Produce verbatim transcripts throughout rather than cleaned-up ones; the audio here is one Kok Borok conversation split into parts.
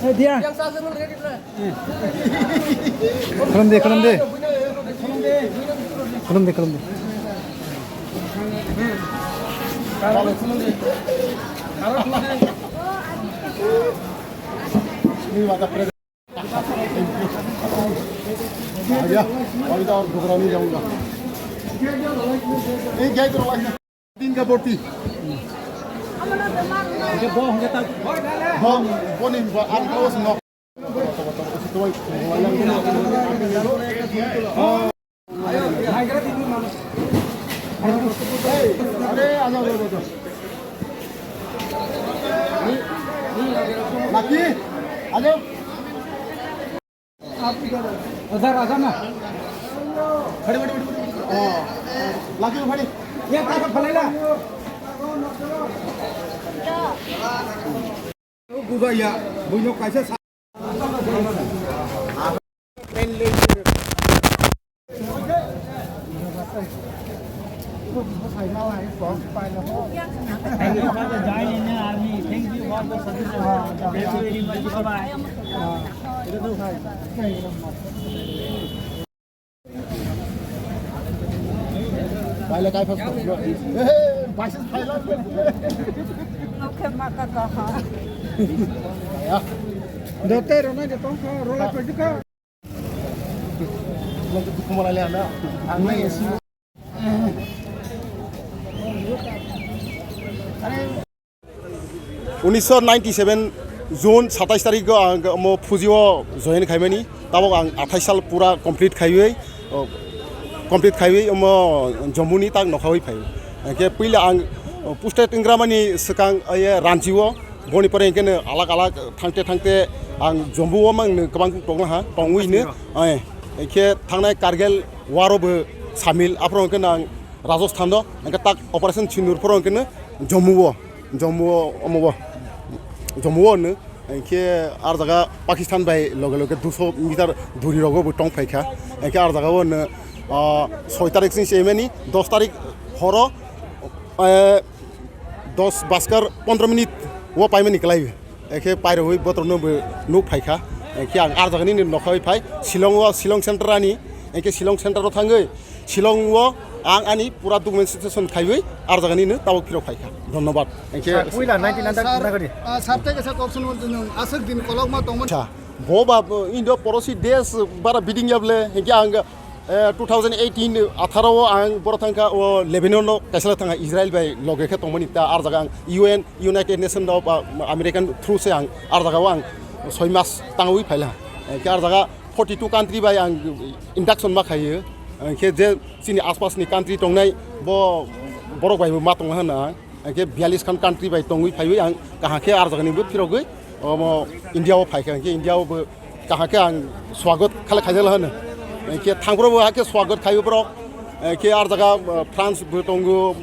Khulum de, khulum de. Khulum de, khulum de. भैया, अभी तो और घुघरा नहीं जाऊंगा। एक गए तो तीन का बोटी। Bo, bo ni ba, ang kawas nok. अरे, आ जाओ, आ जाओ, आ जाओ। लकी, आ जाओ। इधर आ जाना। खड़े, खड़े, खड़े, खड़े। ओ, लकी, खड़े। ये ताका फलेला। Buga ya, buino kaisa sa- Thank you for the join in the army. Thank you for the service. Thank you very much. Bye-bye. Paila kai phas. Eh, basis paila. Oke, maka kaha. Ya. Dote rona de tong ka, rola pedi ka. Kumala le ana. Ang na esi. Unisho ninety seven June satais tarikh o ang omo Fuji o join khaimani, tabok ang athais sal pura complete khaiwi, o, complete khaiwi omo Jammu ni tak nokhawi phai. Hwnkhe puila ang, o, posted wngramani swkang, o, ye Ranchi o, boni pore hwnkhe no alak alak thangte thangte ang Jammu o mang no kwbang tonglaha, tongwi no, ai, hwnkhe thangnai Kargil war o bo samil, aphuru hwnkhe no ang Rajasthan o, hwnkhe tak operation Sindoor phuru hwnkhe no Jammu o. Jammu o, omo bo, Jammu o hwno, hwnkhe ar jaga Pakistan bai loge loge duso meter duri rogo bo tong phaikha, hwnkhe ar jaga o hwno, ah, soi tarik sini se emani, dos tarik horo, eh, dos baskar pondro minute o paimani kwlai, hwnkhe pairogwi botorno bo nuk phaikha, hwnkhe ang ar jaga nini nokha bai phai, Shillong o, Shillong center ani, hwnkhe Shillong center o thangwi, Shillong o ang ani pura documentation khaiwi ar jaga nini tabok phirok phaikha. Dhonnobad. Hwnkhe Sir, puila ninety nine Sir, nagari. Ah, sir, tei kaisa kok swnwi nwng aswk din kolokma tongmani. Acha, bo ba, bo, India porosi desh bara biding yable, hwnkhe ang, eh, two thousand eighteen atharo o ang boro thangkha o Lebanon o kaisa thangkha Israel bai loge khe tongmani ta ar jaga ang U N United Nation of, ah, American through se ang ar jaga o ang soi mas tangwi phaila. Hwnkhe ar jaga forty two country bai ang induction ma khaio. Hwnkhe je chini aspas ni country tongnai bo borok bai bo ma tongna hwnna. Hwnkhe biyalish khan country bai tongwi phaiwi ang kaham khe ar jaga ni bo phirogwi omo India o phaikha. Hwnkhe India o bo kaham khe ang swagot khala khaijak hwno. Hwnkhe thangphuru bo hakhe swagot khaio borok. Hwnkhe ar jaga, uh, France bo tongo,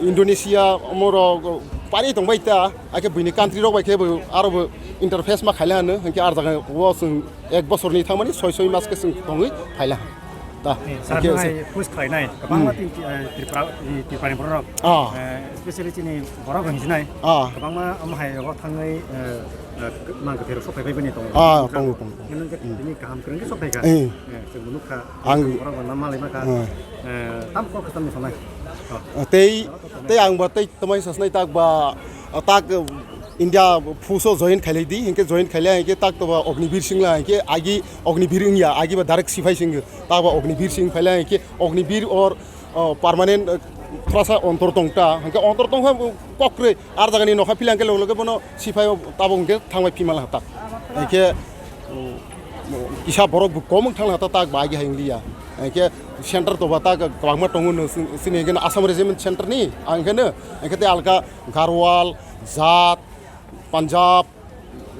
Indonesia, omorok, uh, pari tongbai ta, hakhe buini country rok bai khe bo aro bo interface ma khaila hwno, hwnkhe ar jaga o chwng ek bosorni thangmani soi soi mas khe chwng tongwi phaila. Ta, Eh, sir, hwnkhe nai se- push khlainai, kwbangma Hmm. tin, eh, Tripura, eh, Tripurani borok, Ah. eh, especially chini borok hinjinai, Ah. kwbangma omo hai o thangwi, eh, eh, mang kwthwi rok sok phai phai bini tongo. Ah, tongo, tongo, tongo. Nini je Hmm. tini kaham kwrwng khe sok phai kha. Eh. Eh, chwng bo nukha. Ang Borok bo nama lai maka. Hmm. Eh, tam kok kwcham ni sanai. Oh. Ah, tei, tei ang ba tei tamai sasnai tak ba, ah, tak, eh, India force o join khailai di, hinkhe join khailai hinkhe tak to ba Agniveer Singh la hinkhe agi Agniveer wngya, agi ba direct siphai sing, tak ba Agniveer Singh phailai hinkhe Agniveer or, oh, permanent, eh, thrasa ontor tong ta, hinkhe ontor tong kha kok kwrwi. Ar jaga ni nokha philang khe loge loge bono siphai o tabuk hwnkhe thangbai phima laha tak. Hwnkhe, um, kisa borok bo kom wng thang laha tak bai agi hai wng liya. Hwnkhe center to ba tak kwbangma tongo no, chini hwnkhe no Assam regiment center ni, ang hwnkhe no, hwnkhe tei alka Garhwal, Jat, Punjab,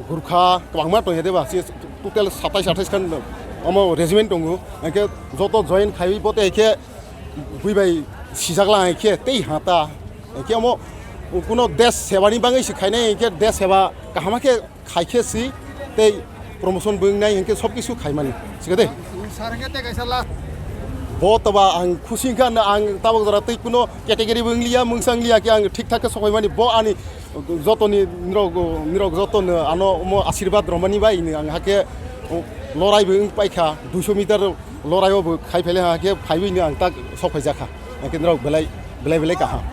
Gurkha, kwbangma tongya de ba, si total satais athais khan omo regiment tongo. Hwnkhe joto join khaiwi bo tei khe bui bai sijak lang khe tei ha ta. Hwnkhe omo kuno desh seba ni bagwi se khainai, hwnkhe desh seba kaham khe khai khe si tei promotion bo wngnai, hwnkhe sob kisu khaimani. Sikha de? Sir, hwnkhe tei kaisa last. Bo to ba ang khusi wngkha, ang tabok jora tei kuno category bo wngliya, mungsa wngliya khe ang thik thak khe sokhaimani. Bo ani Jotoni nirok, nirok jotono ano omo asirwad romani bai ni ang hake lorai bo wng paikha, duiso meter lorai o bo khai phaile hake phaiwi ni ang tak sok phaijakha. Hake nirok belai, belai, belai kaham.